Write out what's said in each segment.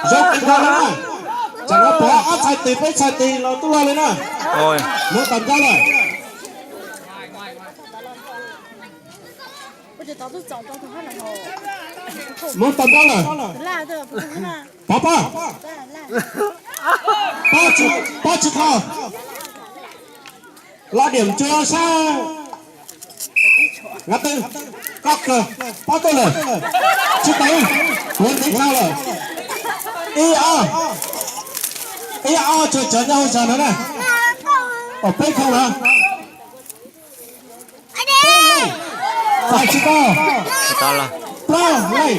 Zoo kawg nkaus li na. Tsam no pom ob txhais tis peb txhais tis los tub log li na. Mus tawm nrab lawm. Mus tawm nrab lawm. Pov pab. Pab tsis, pab tsis tau. Los điểm cho sab. Ngab twb, koj kawg, pab tuaj lawm. Tsis tau, kuv ntev dhau lawm. Ib ob, ib ob tsuas cov nyob hauv zog no na. Pom peb khau na. Txais tsis tau. Plaub leej.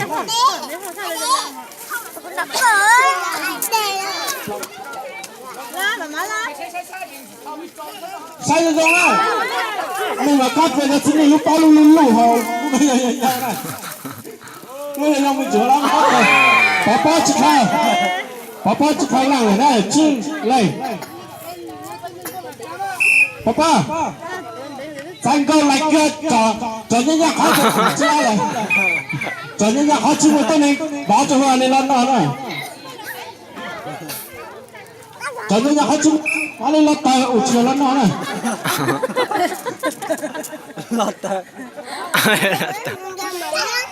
Saib zoo zoo na. Nws mas qab pes no txiv neej lub paub lub lub lub hauv. Lub yog yog mus ntsuav los pov pob tsis qha, pov pob tsis qha leej lawm na, tsib leej. Pov pob, txais nkaus lais kiag, tsom nyaj nyaj qhov tsis lawm, tsom nyaj nyaj qhov tsis muaj tuab neeg, pov tsis huaj li los no na. Tsom nyaj nyaj qhov tsis, pov li los tawg ua tsis yog los no na.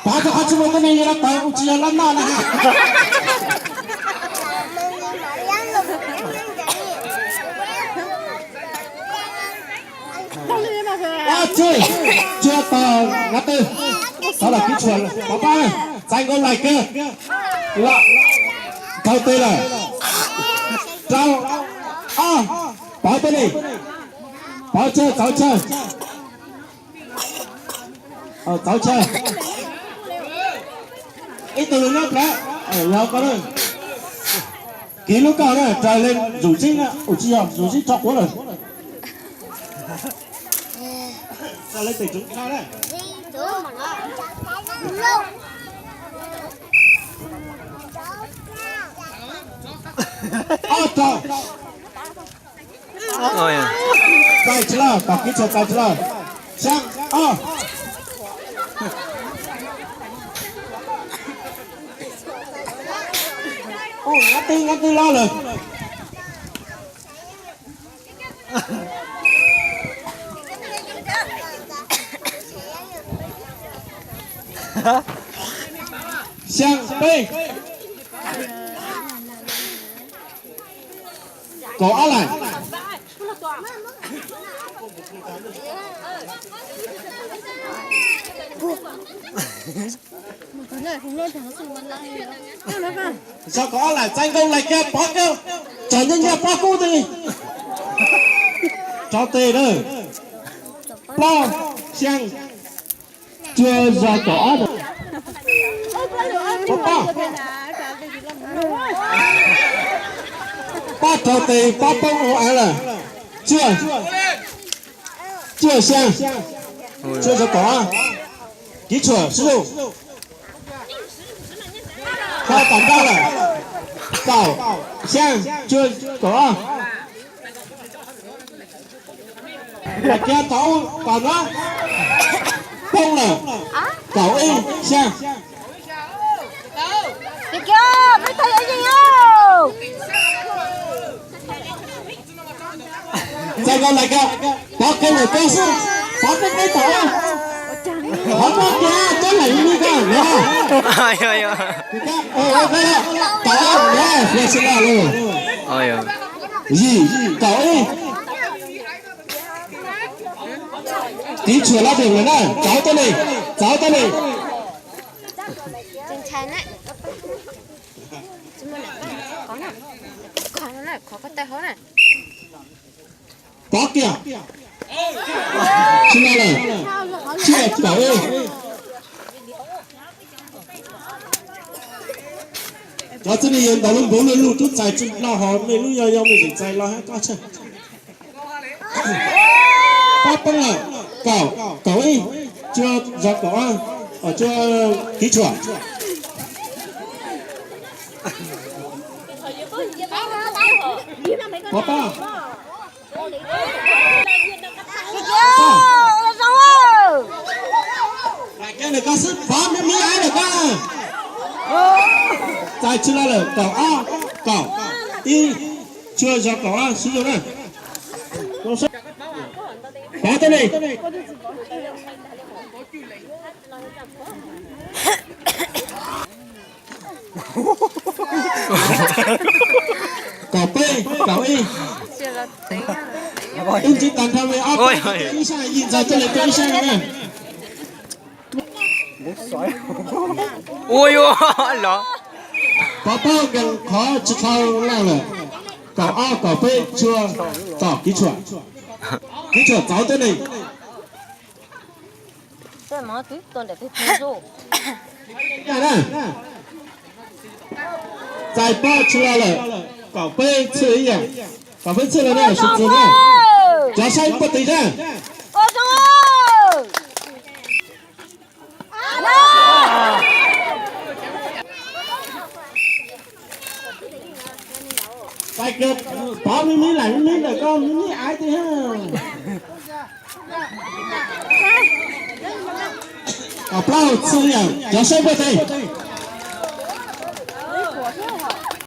Pov tsis qhov tsis muaj tuab neeg li los tawg ua tsis yog los no na. Ab tsi, tsuag tog Ngab Twb, txhob los kib tshuam, pov pob, txais nkaus lais kiag, los, tau tes lawm, rau, ob, pov tuaj li, pov tsawg txauv tsawg, txauv tsawg, ib tug lug nyob plawv, yog koj na, kiv lub kauj na, raws li zuj zib na, ua tsis yog zuj zib tso quav lawm. Ob rau. Txais tsis lawm, tom kib tshuam txais tsis lawm. Xyaa, ob. Ub, Ngab Twb, Ngab Twb loj lawm. Xyaa, peb. Kaum ob lais. Zog kaum ob lais, txais nkaus lais kiag pov kawg, tsom nyaj nyaj pov kub twg li. Rau tes na. Plaub, xyaa, tsuag zog kaum ob. Pov pob, pov rau tes, pov poob hauv av lawm. Tsuag, tsuag xyaa, tsuag zog kaum ob. Kib tshuam sib zug. Ho tom nroj lawm. Kaum, xyaa, tsuag kaum ob. Lais kiag tom, tom no. Poob lawm. Kaum ib, xyaa. Txais nkaus lais kiag, pov kawg lawm kawg xwb, pov peb peb tom. Qhov no kiag coob lawm ib lub koj no. Tom no, fiaj sib laj lauj. Yim, kaum ib. Kib tshuam lab diam lawm na, txauv tuaj li, txauv tuaj li. Pov kiag. Tsis no lawm. Tsiaj kaum ib. Cov txiv neej yog ntaus lub npuv lwj luj tub txais tsis loj hos mej lub yog yog mej zeem txais los hab koj tsawg. Pab poob lawm, kaum, kaum ib, tsuag zog kaum ob, tsuag kib tshuam. Pov pab. Pov pab. Txhij Lauj lawm, kaum ob, kaum ib, Tsuag zov kaum ob, sib zoo na. Pov tej ne. Kaum peb, kaum ib. Ib ntsis tag nrho li ob peb ib sab, Yim Ntxawg tuaj li peb ib sab na. Ua yuav los. Pov Paj Nkees qhov tsis tau laj lawm. Kaum ob kaum peb, Tsuag tom Kiv Tshuam. Kiv Tshuam txauv tuab neeg. Txais pob tsis los lawm. Kaum peb txhij lawm na, sib txwv na. Cov saib puag tid na. Txais kiag pov me me lam me me ntawm koj me me aiv tiag. Kaum plaub txhij yam, cov saib puag tid.